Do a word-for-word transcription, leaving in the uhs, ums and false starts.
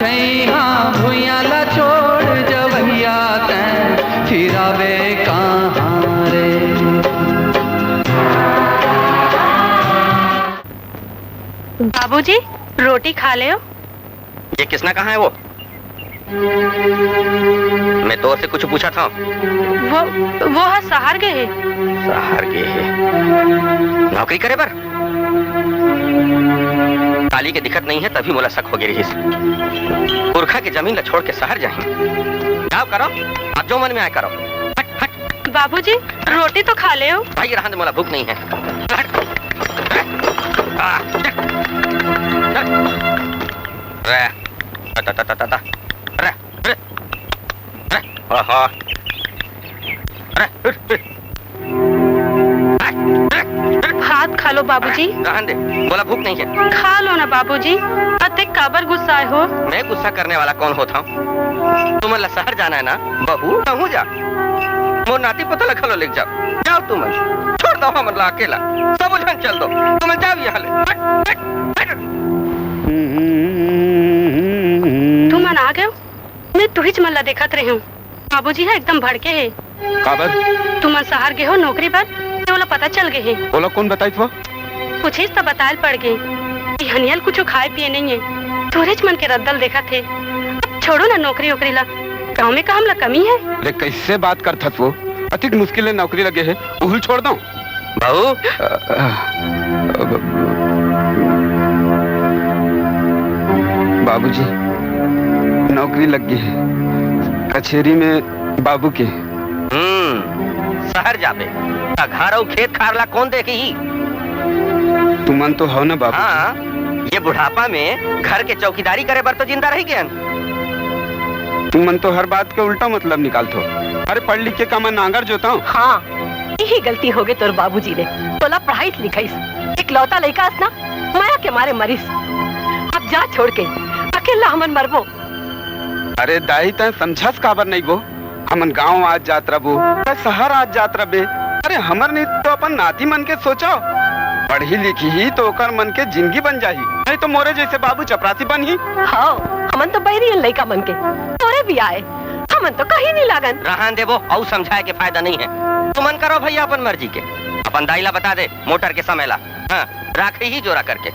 छैहा भुइयां ला छोड़ जवैया तैं फिरावे कहाँ रे। बाबूजी, रोटी खा ले। ये किसना कहाँ है वो? मैं तोर से कुछ पूछा था। वो, वो हा शहर गए है। शहर गए है? नौकरी करे बर? काली के दिखत नहीं है, तभी मोला शक हो गई रहिस। पुरखा के जमीन ला छोड़ के शहर जाए। जाओ करो, आप जो मन में आए करो। हट, हट। बाबूजी, रोटी तो खा ले। भाई, रहन दे, मोला भूख नहीं है। हट। आ, हट। रे, ता, ता, ता, ता, ता। रे, रे, रे, आहा। रे, रे, रे। भात खा लो बाबूजी। रहन दे, मोला भूख नहीं है। खा लो ना बाबूजी, अतेक काबर गुस्साए हो? मैं गुस्सा करने वाला कौन होता हूँ? तुमन ला शहर जाना है ना, बहू, तहूँ जा। मोर नाती पोता ला घलो लेके जाओ। जाओ तुमन, छोड़ दो हमन ला अकेला। सबो झन चल दो, तुमन जाओ यहाँ ले। हट, हट, हट। तुमन आ गए हो? मैं तुहिच मन ला देखत रहे हूँ। बाबूजी हा एकदम भड़के हे। काबर? तुमन शहर गे हो नौकरी बर, ते ओला पता चल गे हे। ओला कौन बताइस वो? पूछिस त बतायल पड़ गे। बिहनिया ल कुछु खाए पिए नइ हे। तोरेच मन के रद्दा ल देखत हे। अब छोड़ो ना नौकरी ओकरी ला। गाँव में का हमला कमी हे? ले, कैसे बात करथस वो? अतिक मुश्किल ले नौकरी लगे हे, उहुल छोड़ दो। बहू। अ, अ, बाबूजी, नौकरी लग गई है कचेरी में बाबू के। हम्म, शहर जाबे, त घर अउ खेत खार ला कौन देखही? तुमन तो हो ना बाबू। हाँ, ये बुढ़ापा में घर के चौकीदारी करे बर तो जिंदा रही गेन। तुमन तो हर बात के उल्टा मतलब निकालथो। अरे, पढ़ लिख के का मैं नांगर जोताऊं? हाँ, यही गलती होगे तोर बाबूजी ले। तोला पढ़ाईस लिखाईस, इकलौता लइका अस ना, मया के मारे मरिस। अब जा छोड़ के, अकेला हमन मरबो। अरे दाई, तैं समझस काबर नहीं वो? हमन गांव आज जात रबो, तैं शहर आज जात रबे। अरे हमर नहीं तो अपन नाती मन के सोचो। पढ़ही लिखही तो ओकर मन के जिंदगी बन जाही, नहीं तो मोरे जैसे बाबू चपरासी बनही। हाँ, हमन तो बैरी हन लइका मन के, तोरे भी आए, हमन तो कहीं नहीं लागन। रहन देबो, अउ समझाए के फायदा नहीं है। तुमन करो भैया अपन मर्जी के। अपन दाई ला बता दे मोटर के समय ला। हाँ, राखही जोरा करके।